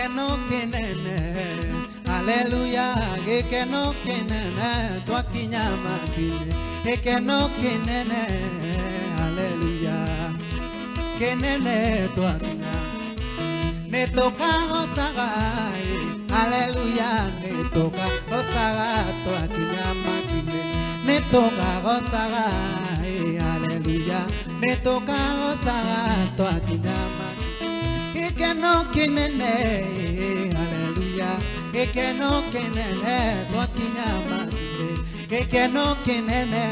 Gĩkeno kĩnene haleluya gĩkeno kĩnene twakinya matu-inĩ gĩkeno kĩnene haleluya kĩnene twakinya nĩtũkagocaga haleluya nĩtũkagocaga twakinya matu-inĩ nĩtũkagocaga haleluya nĩtũkagocaga twakinya matu-inĩ gĩkeno kĩnene haleluya gĩkeno kĩnene twakinya matu-inĩ gĩkeno kĩnene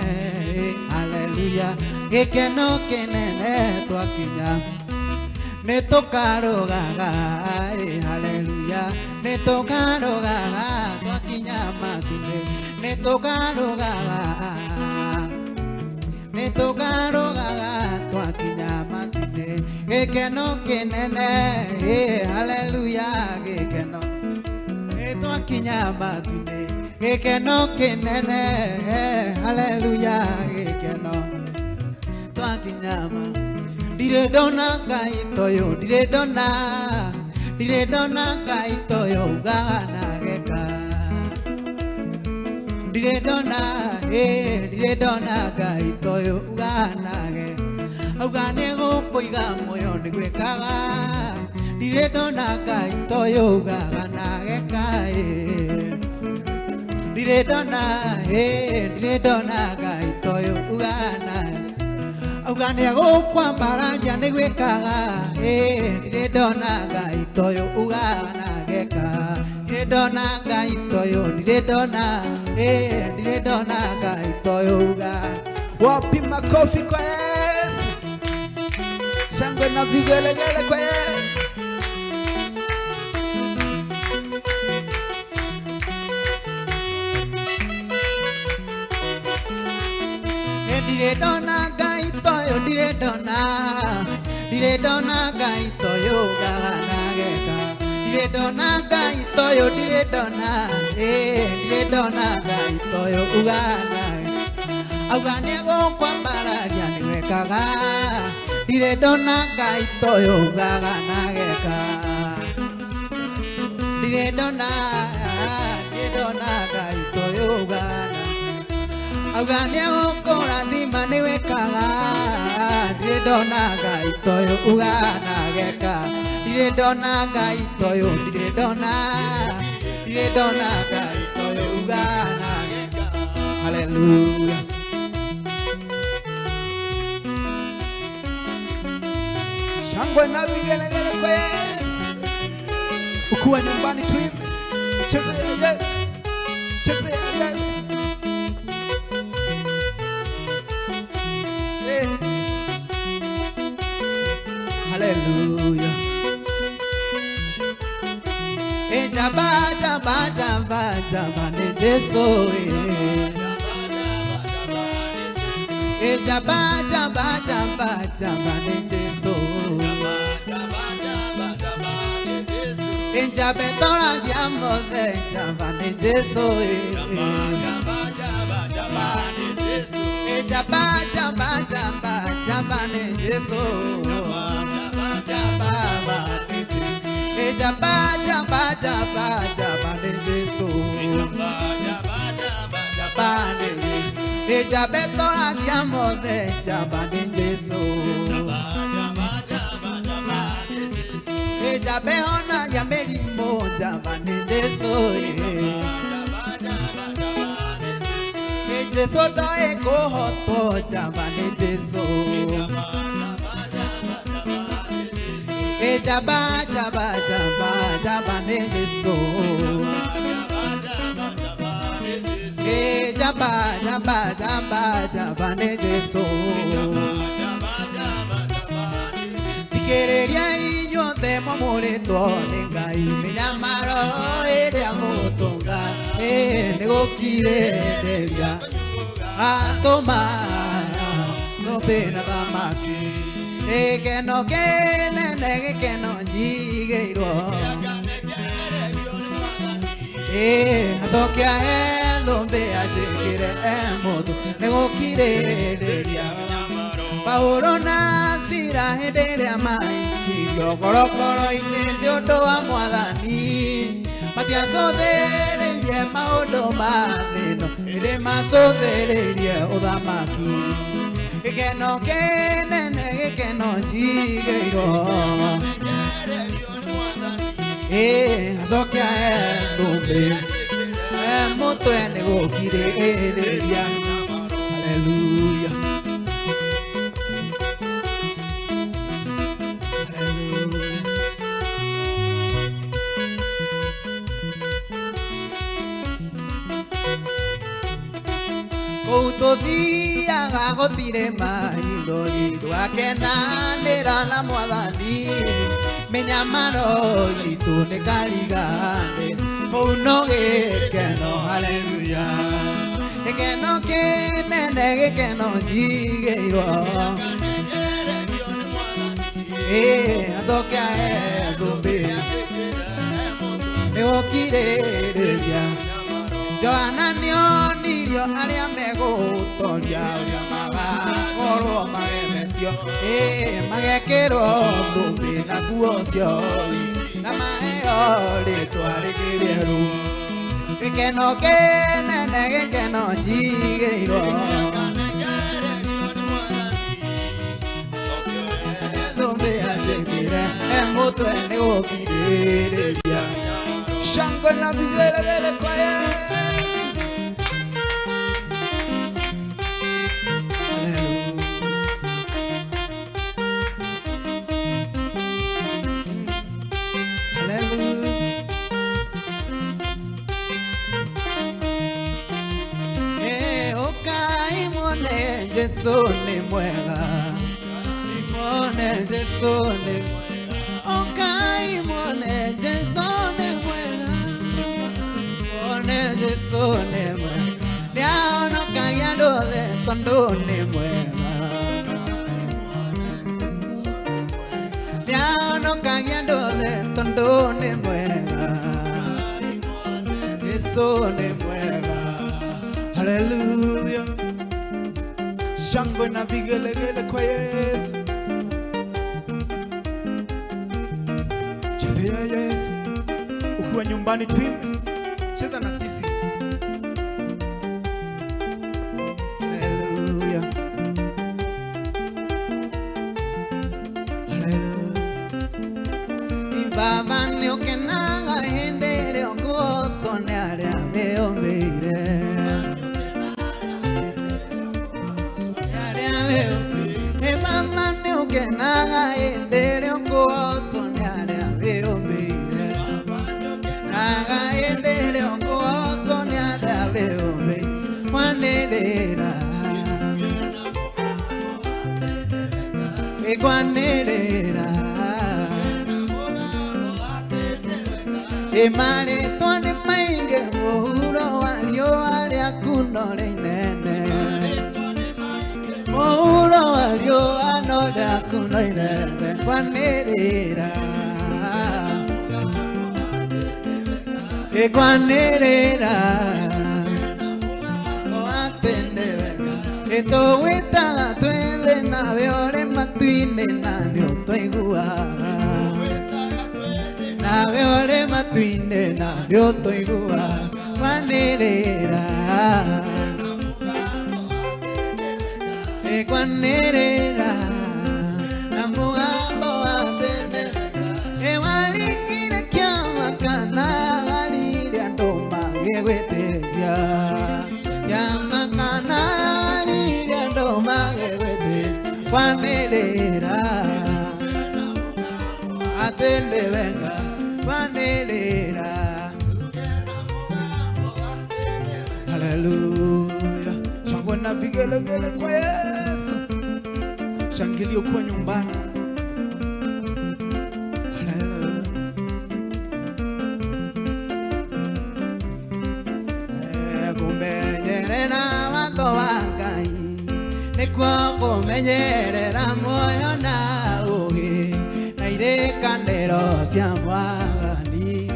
haleluya gĩkeno kĩnene twakinya nĩtũkarũgaga haleluya nĩtũkarũgaga twakinya matu-inĩ nĩtũkarũgaga nĩtũkarũgaga twakinya matu-inĩ gĩkeno kĩnene haleluya gĩkeno nĩtwakinya matu-inĩ gĩkeno kĩnene haleluya gĩkeno twakinya matu ndirĩ ndona Ngai toyũ ndirĩ ndona Ngai toyũ ugaga na geka ndirĩ ndona ndirĩ ndona Ngai toyũ ugaga na geka auga nĩgũkũiga muoyo nĩgwĩkaga ndirĩ ndona Ngai toyũ ugaga na geka ndirĩ ndona ndirĩ ndona Ngai toyũ ugaga na auga nĩegũkwambararia nĩgwĩkaga ndirĩ ndona Ngai toyũ ugaga na geka ndirĩ ndona Ngai toyũ ndirĩ ndona ndirĩ ndona Ngai toyũ ugaga. Wapi makofi kwa Yesu? Shangwe na vigelegele kwa Yesu. Ndirĩ ndona Ngai toyũ ndirĩ ndona Ngai toyũ ugaga na geka ndirĩ ndona Ngai toyũ ndirĩ ndona ndirĩ ndona Ngai toyũ ugaga na auga nĩegũkwambararia nĩgwĩkaga ndirĩ ndona Ngai toyũ ugaga na geka ndirĩ ndona Ngai toyũ ugaga na auga nĩegũkũrathima nĩwĩkaga ndirĩ ndona Ngai toyũ ugaga na geka ndirĩ ndona Ngai toyũ ndirĩ ndona Ngai toyũ ugaga na geka. Haleluya. Shangwe na vigelegele kwa Yesu. Ukiwa nyumbani tuimbe, cheze Yesu, cheze Yesu. Hallelujah. Jaba jaba jaba jaba ni Jesu. Jaba jaba jaba jaba ni Jesu. Jaba tora jambo de jaba ni Jesu. Jaba jaba jaba ni Jesu. Jaba jaba jaba jaba ni Jesu. Jaba jaba jaba jaba ni Jesu. Jaba tora jambo de jaba ni Jesu. Jaba hona yamelimbo jaba ni Jesu. Jesu doe kohoto jaba ni Jesu. Jaba jaba jaba jaba ni Jesu. Jaba jaba jaba jaba ni Jesu. Thikĩrĩria inyuothe mwamũrĩtwo nĩ Ngai mĩnyamaro ĩrĩa mũgũtũnga nĩgũkirĩrĩria atũma thũmbĩ na thamaki gĩkeno kĩnene gĩkeno njigĩirwo acoke ahe thũmbĩ anjĩkĩre mũtũ nĩgũkirĩrĩria Paulo na Sila hĩndĩ ĩrĩa maikirio maikirio korokoro-inĩ nĩ ũndũ wa mwathani matiacũthĩrĩirie maũndũ ma thĩ ĩno ĩndĩ macũthĩrĩirie ũthamaki gĩkeno kĩnene gĩkeno njigĩirwo acoke ahe thũmbĩ mũtwe nĩ gũkirĩrĩria haleluya haleluya kũu tũthiaga gũtirĩ maithori tũgakenanĩra na mwathani mĩnyamaro itũ nĩ karigane kũu no gĩkeno haleluya gĩkeno kĩnene gĩkeno njigĩirwo acoke ahe thũmbĩ nĩ gũkirĩrĩria Johana nĩonirio arĩa megũtoria ũrĩa magakorwo magemetio magekĩrwo thũmbĩ na nguo cioi na maheo rĩtwa rĩngĩ rĩerũ gĩkeno kĩnene gĩkeno njigĩirwo thũmbĩ anjĩkĩre mũtwe nĩ gũkirĩrĩria Shangwe na vigelegele kwa Yesu. Hallelujah. Ukai mwone Jesu ni mwega, mwone Jesu ni mwega. Ukai mwone Jesu ni mwega, mwone Jesu ni mwega. Nĩahonokagia andũ othe tondũ nĩ mwega. Nĩahonokagia andũ othe tondũ nĩ mwega. Jesu nĩ mwega. Hallelujah. Shangwe na vigelegele kwa Yesu. Chezea Yesu. Ukiwa nyumbani tuimbe, cheza na sisi. Hallelujah. Hallelujah. Baba nĩũkenaga hĩndĩ ĩrĩa ũkũgocwo nĩ arĩa meũmbĩire. Baba nĩũkenaga hĩndĩ ĩrĩa ũkũgocwo nĩ arĩa meũmbĩire. Naga hĩndĩ ĩrĩa ũkũgocwo nĩ arĩa meũmbĩire. Kwanĩrĩra. Kwanĩrĩra. Marĩtwa nĩ maingĩ mũhuro wa riũa rĩaku no rĩinene. Mũhuro wa riũa no rĩaku no inene. Kwanĩrĩra. Kwanĩrĩra. Atende wega. Tũgwĩtaga twĩ thĩ nawe ũrĩ matu-inĩ na nĩũtũiguaga. Nawe ũrĩ matu-inĩ na nĩũtũiguaga. Kwanĩrĩra. Kwanĩrĩra. Na mũgambo wa tene. Waringire kĩama kana warire andũ magĩgwĩtĩkia. Kĩama kana warire andũ magĩgwĩtĩkia. Kwanĩrĩra. Atende wega. Kwanĩrĩra. Haleluya. Shangwe na vigelegele kwa Yesu. Shangilia ukiwa nyumbani. Haleluya. Kũmenyerera watho wa Ngai nĩkuo kũmenyerera muoyo na ũũgĩ na irĩkanĩro cia mwathani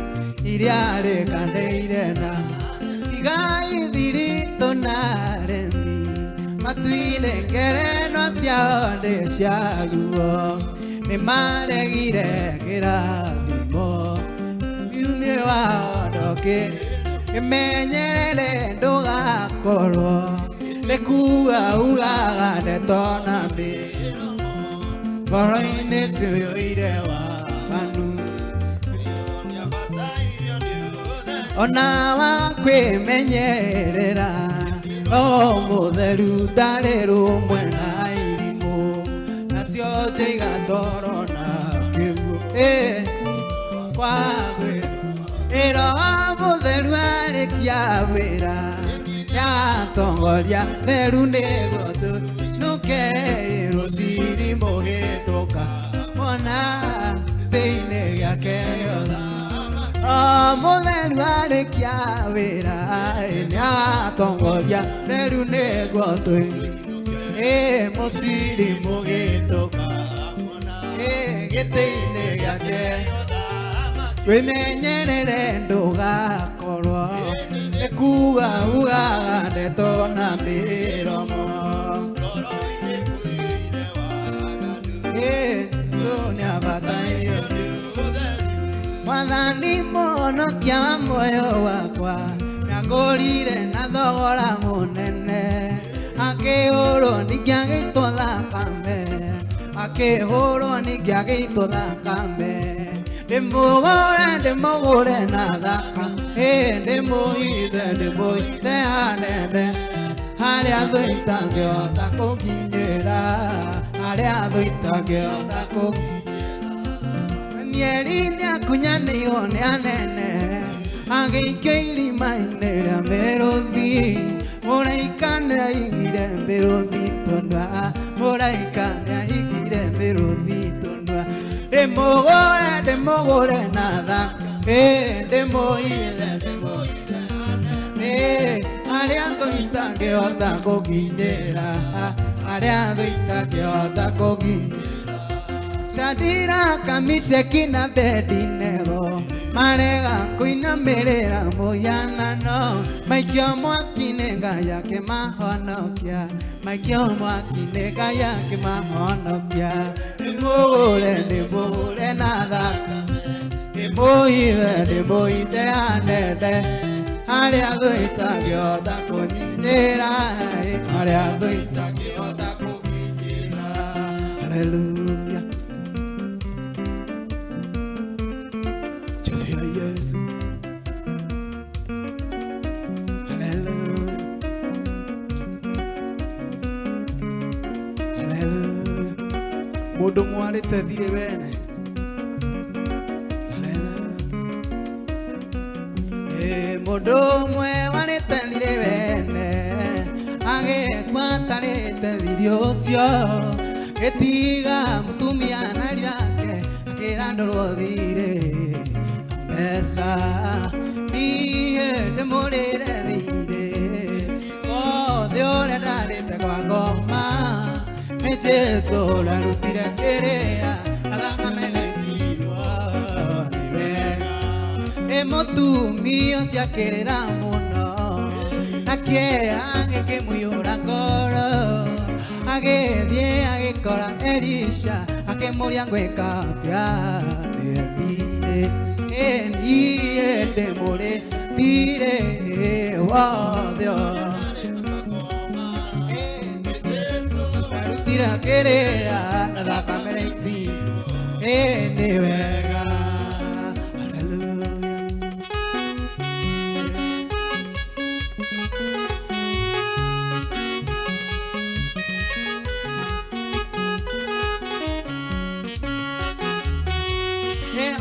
iria rĩkanĩire na igai thiritũ na arĩmi matuire ngerenwa ciao nĩ cia ruo nĩ Nĩmaregire kĩrathimo Nĩ waondoke Ĩmenyerere ndũgakorwo Nĩ kuga ugaga ndeto na mĩromo Ngoro-inĩ ciyũire waganu Ona wa kwĩmenyerera Roho mũtheru ndarĩ rũmwe na irimũ Nacio njigatoro na kĩguũ Kwagwĩ Roho mũtheru arĩkia wĩra Nĩatongoria theru nĩguo tũinũke Rũciri mũhĩtũka Mona thĩinĩ gĩake gĩothe Mũtheru arĩkia wĩra Nĩatongoria theru nĩguo tũinũke Mũciri mũhĩtũka Gĩtĩ-inĩ gĩake Wĩmenyerere ndũgakorwo Nĩ kuga ugaga ndeto na mĩromo Jesũ nĩabataire Mwathani mũhonokia wa muoyo wakwa Nĩangũrire na thogora mũnene Akĩhũrwo ningĩ agĩitwo thakame Akĩhũrwo ningĩ agĩitwo thakame Ndĩmũgũre ndĩmũgũre na thakame Ndĩmũhithe ndĩmũhithe hanene Harĩa thũ itangĩhota kũnginyĩra Harĩa thũ itangĩhota kũnginyĩra Danieli nĩakunyanĩirwo nĩ anene Agĩikio irima-inĩ rĩa mĩrũthi Mũraika nĩaigire mĩrũthi tũnua Mũraika nĩaigire mĩrũthi tũnua Ndĩmũgũre ndĩmũgũre na thakame Ndĩmũhithe ndĩmũhithe hanene Harĩa thũ itangĩhota kũnginyĩra Harĩa thũ itangĩhota kũnginyĩra Shadiraka Misheki na Abednego marega kũinamĩrĩra mũhianano Maikio mwaki-inĩ Ngai akĩmahonokia Maikio mwaki-inĩ Ngai akĩmahonokia Ndĩmũgũre ndĩmũgũre na thakame Ndĩmũhithe ndĩmũhithe hanene Harĩa thũ itangĩhota kũnyinyĩra Harĩa thũ itangĩhota kũnginyĩra Hallelujah. Yesu. Hallelujah. Hallelujah. Mũndũ mwarĩte thirĩ wene. Hallelujah. Mũndũ ũmwe warĩte thirĩ wene agĩkua atarĩte thirĩ ũcio gĩtiga mũtumia na ariũ ake akĩrandũrwo thirĩ mbeca niĩ ndĩmũrĩre thirĩ wothe ũrĩa ndarĩte kwa ngoma nĩ Jesũ ũrarutire kĩrĩa na thakame nĩitirwo nĩ wega Ĩ mũtumia ũcio akĩrĩra mũno na kĩeha gĩkĩmũiyũra ngoro Agĩthiĩ agĩkora Elisha akĩmũria ngwĩka atĩa ndĩthirĩ Niĩ ndĩmũrĩ thirĩ wothe Ndarutire kĩrĩa na thakame nĩitirwo Nĩ wega. Hallelujah.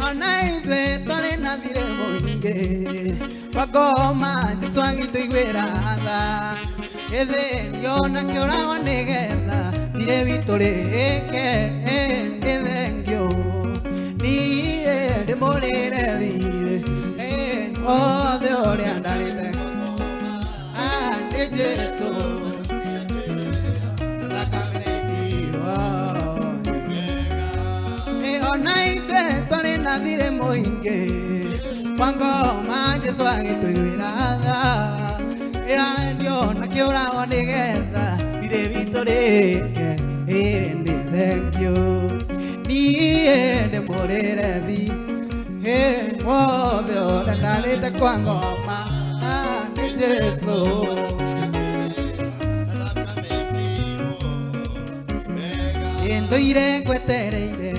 Ona ithuĩ twarĩ na thirĩ mũingĩ kwa ngoma Jesũ agĩtũiguĩra tha Gĩthĩnio na kĩũragwo nĩgetha thirĩ witũ rĩke nĩ thengio Niĩ ndĩmũrĩre thirĩ wothe ũrĩa ndarĩte Nĩ Jesũ thakame nĩitirwo Ona ithuĩ twarĩ na thirĩ mũingĩ kwa ngoma Jesũ agĩtũiguĩra tha Ĩrandio na kĩũragwo nĩgetha thirĩ witũ rĩke nĩ thengio Niĩ Niĩ ndĩmũrĩre thi wothe ũrĩa ndarĩte kwa ngoma nĩ Jesũ. Ndũire ngwetereire,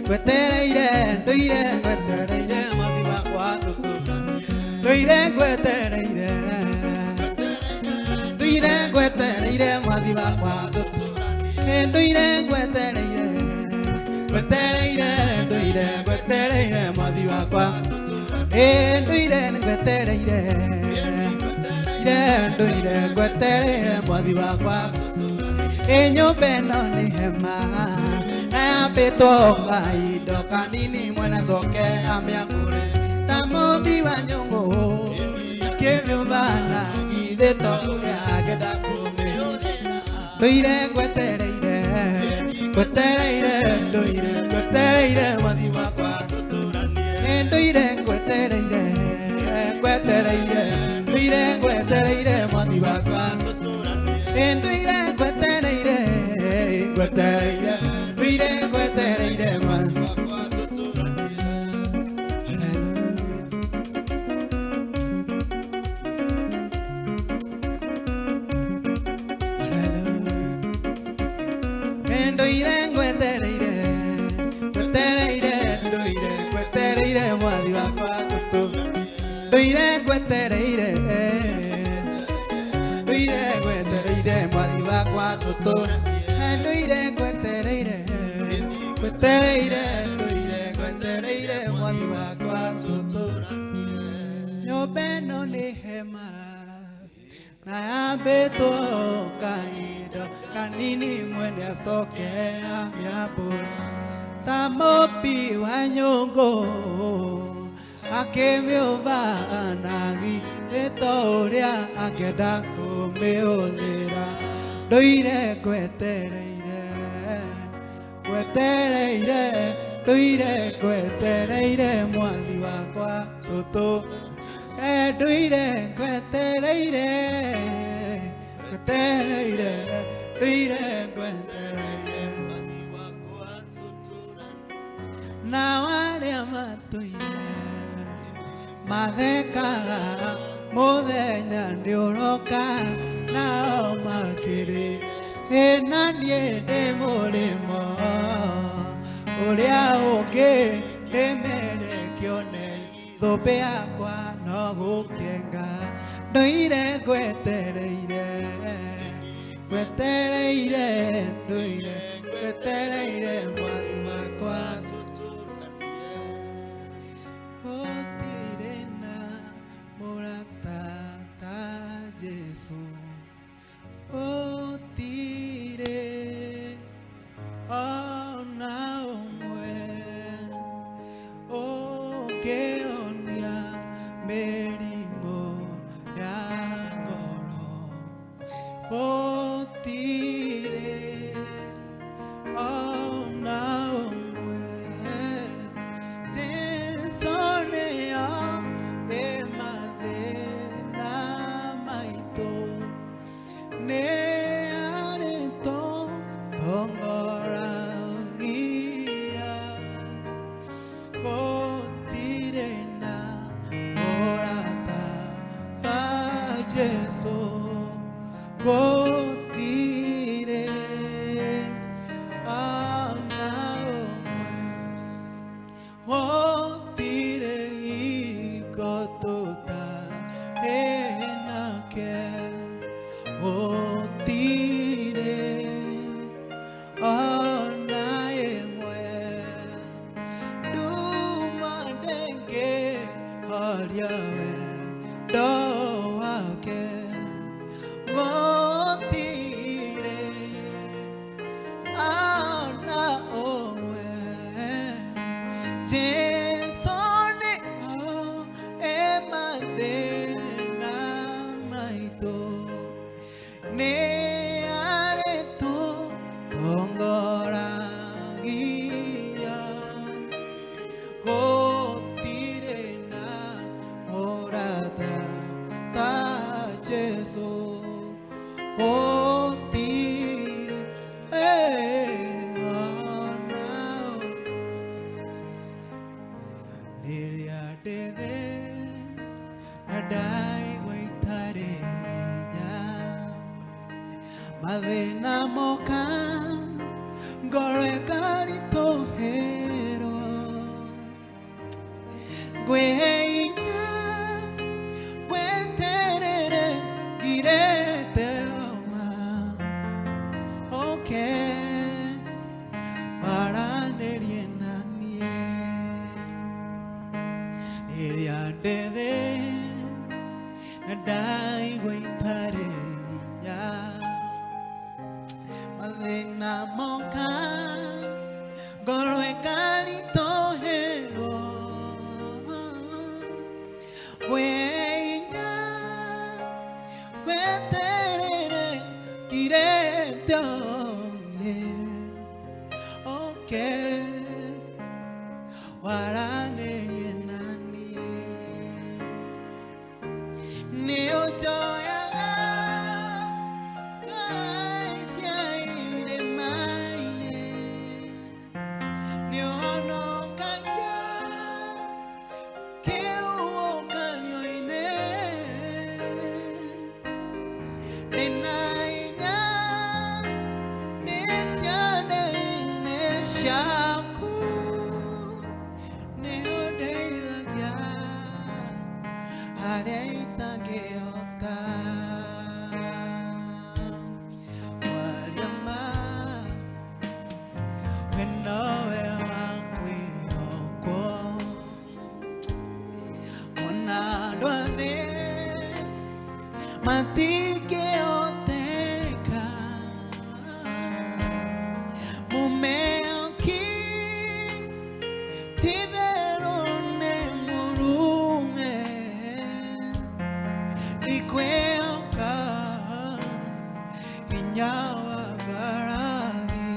ngwetereire, ndũire ngwetereire mwathi wakwa tũtũranie. Ndũire ngwetereire, ndũire ngwetereire mwathi wakwa tũtũranie. Ndũire ngwetereire, ngwetereire, ndũire ngwetereire mwathi wakwa tũtũranie. Ndũire ngwetereire, ndũire ngwetereire mwathi wakwa tũtũranie. Nyũmba ĩno nĩ hema na yambĩtwo kahinda kanini mwene acoke amĩamũre ta mũmbi wa nyũngũ akĩmĩũmba na githĩ to ũrĩa angĩenda kũmĩhũthĩra. Ndũire ngwetereire, ngwetereire, ndũire ngwetereire mwathi wakwa tũtũranie. Ndũire ngwetereire, ngwetereire, ndũire ngwetereire mwathi wakwa tũtũranie. Ndũire ngwetereire, ngwetereire, ndũire ngwetereire mwathi wakwa tũtũranie. Hallelujah. Hallelujah. Ndũire ngwetereire, ngwetereire, ndũire ngwetereire mwathi wakwa tũtũranie. Ndũire ngwetereire, ndũire ngwetereire mwathi wakwa tũtũranie. Ndũire ngwetereire, ngwetereire, ndũire ngwetereire mwathi wakwa tũtũranie. Nyũmba ĩno nĩ hema na yambĩtwo kahinda kanini mwene acoke amĩambũre ta mũmbi wa nyũngũ akĩmĩũmba na githĩ to ũrĩa angĩenda kũmĩhũthĩra. Ndũire ngwetereire, ngwetereire, ndũire ngwetereire mwathi wakwa tũtũ. Ndũire ngwetereire, ngwetereire, ndũire ngwetereire mwathi wakwa tũtũranie. Nao arĩa matũire mathekaga mũthenya nĩũroka nao makĩrĩ na niĩ ndĩ mũrĩmo ũrĩa ũngĩ ndĩmere kĩone thũmbĩ yakwa no gũkenga. Ndũire ngwetereire, ngwetereire, ndũire ngwetereire mwathi wakwa tũtũranie. Gũtirĩ na mũrata ta Jesũ, gũtirĩ ona ũmwe ũngĩhonia mĩrimũ ya ngoro. Gũtirĩ ona ũmwe, Jesũ nĩo ĩ mathĩna maitũ, nĩ arĩtũtongoragia. Gũtirĩ na mũrata ta Jesũ, gũtirĩ ona ũmwe, gũtirĩ hingo tũtarĩ nake, gũtirĩ ona ĩmwe. Nduma ndĩngĩhoria wendo wake, gũtirĩ ona ũmwe. Jesũ nĩo ĩ mathĩna maitũ, nĩ arĩtũtongoragia. Gũtirĩ na mũrata ta Jesũ, gũtirĩ ona ũmwe. Ndaigua itarĩ hinya mathĩna moka ngoro ĩkaritũhĩrwo ngwĩhe hinya ngweterere ngirĩte homa ũke waranĩrie na niĩ rĩrĩa ndĩ thĩ na ndaigua itarĩ hinya mathĩna moka ngoro ĩkaritũhĩrwo ngwĩhe hinya ngweterere ngirĩte ũngĩ ũke waranĩrie na niĩ nĩ ũnjoyaga ngaicia irĩma-inĩ nĩ ũhonokagia kĩhuhũkanio-inĩ ndĩna hinya nĩ ciande-inĩ ciaku nĩ ũndeithagia harĩa itangĩhota kwaria ma we nowe wa kwĩhokwo ona andũ a thĩ matingĩhoteka mũmeoki ti-itherũ nĩ mũrume ndikwĩhoka hinya wa mbarathi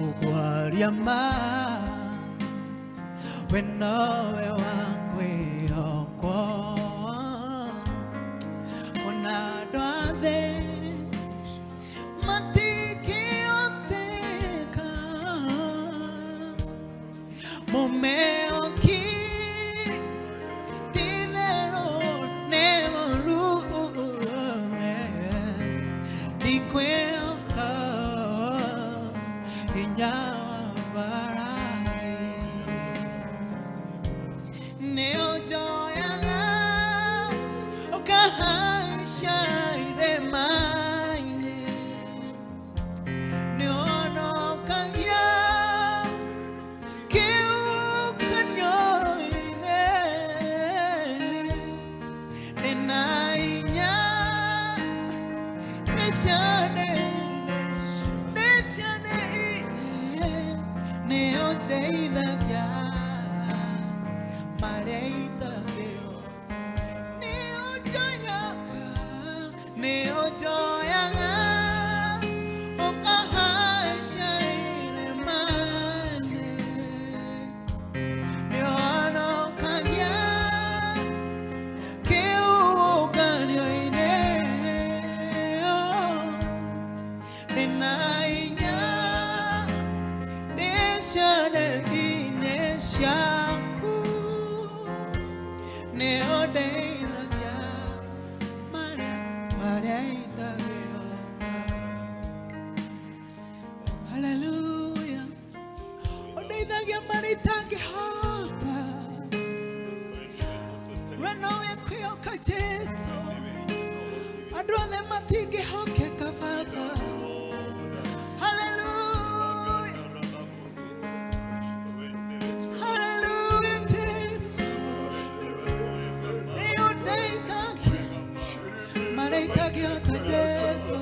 ũkwaria ma we nowe wa kwĩhokwo ona andũ a thĩ matingĩhoteka mũmeoki ti-itherũ nĩ mũrume ndikwĩhoka hinya wa mbarathi nĩ ũnjoyaga ũkahaica irĩma-inĩ nĩ ũhonokagia kĩhuhũkanio-inĩ ndĩna hinya nĩ ciande-inĩ nĩ ciande-inĩ nĩ ũndeithagia marĩa itangĩhota nĩ ũnjoyaga nĩ ũnjoyaga ũkahaica irĩma-inĩ nĩ ũhonokagia kĩhuhũkanio-inĩ ndĩna hinya nĩ ciande-inĩ ciaku nĩ ũndeithagia marĩa marĩa itangĩhota haleluya ũndeithagia marĩa itangĩhota we nowe kwĩhoka Jesu andũ othe matingĩhokeka baba haleluya haleluya Jesu nĩ ũndeithagia marĩa itangĩhota Jesu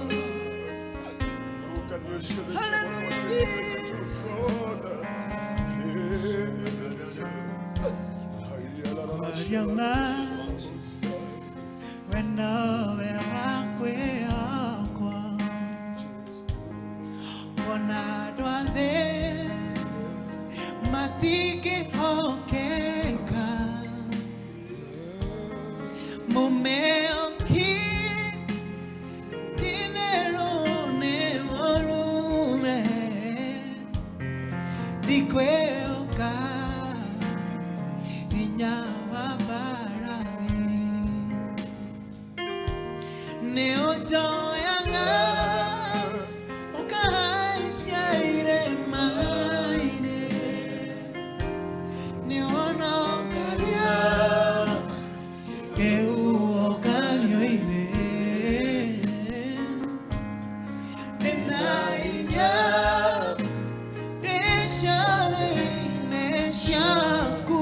haleluya Jesus kwaria ma we nowe wa kwĩhokwo ona andũ a thĩ matingĩhokeka mũmeoki ti-itherũ nĩ mũrume ndikwĩhoka hinya wa mbarathi nĩ ũnjoyaga ũkahaicia irĩma-inĩ nĩ ũhonokagia kĩhuhũkanio-inĩ ndĩna hinya ndĩciana-inĩ ciaku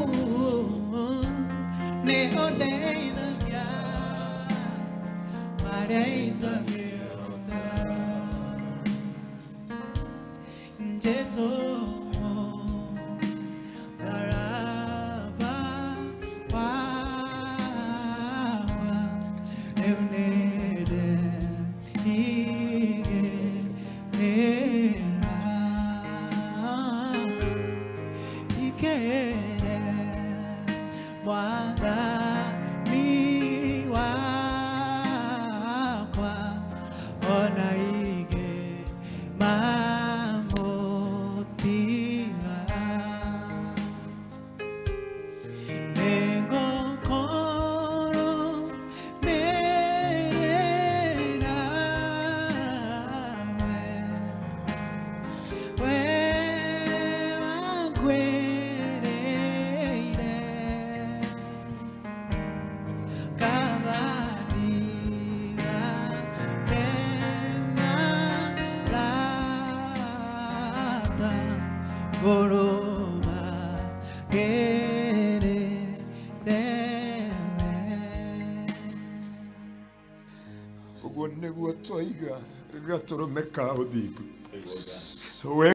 nĩ ũndeithagia marĩa itangĩhota. Jesu mtharaba wakwa rĩu nĩndeigĩrĩra ikere mwathani wakwa ona ige mamũtiga nĩngũkorwo mbere nawe we wangwĩrĩire kabadiga temarata ngũrũma ngĩrĩre we. Ũguo nĩguo twaiga gatũrũme ka ũthingu. We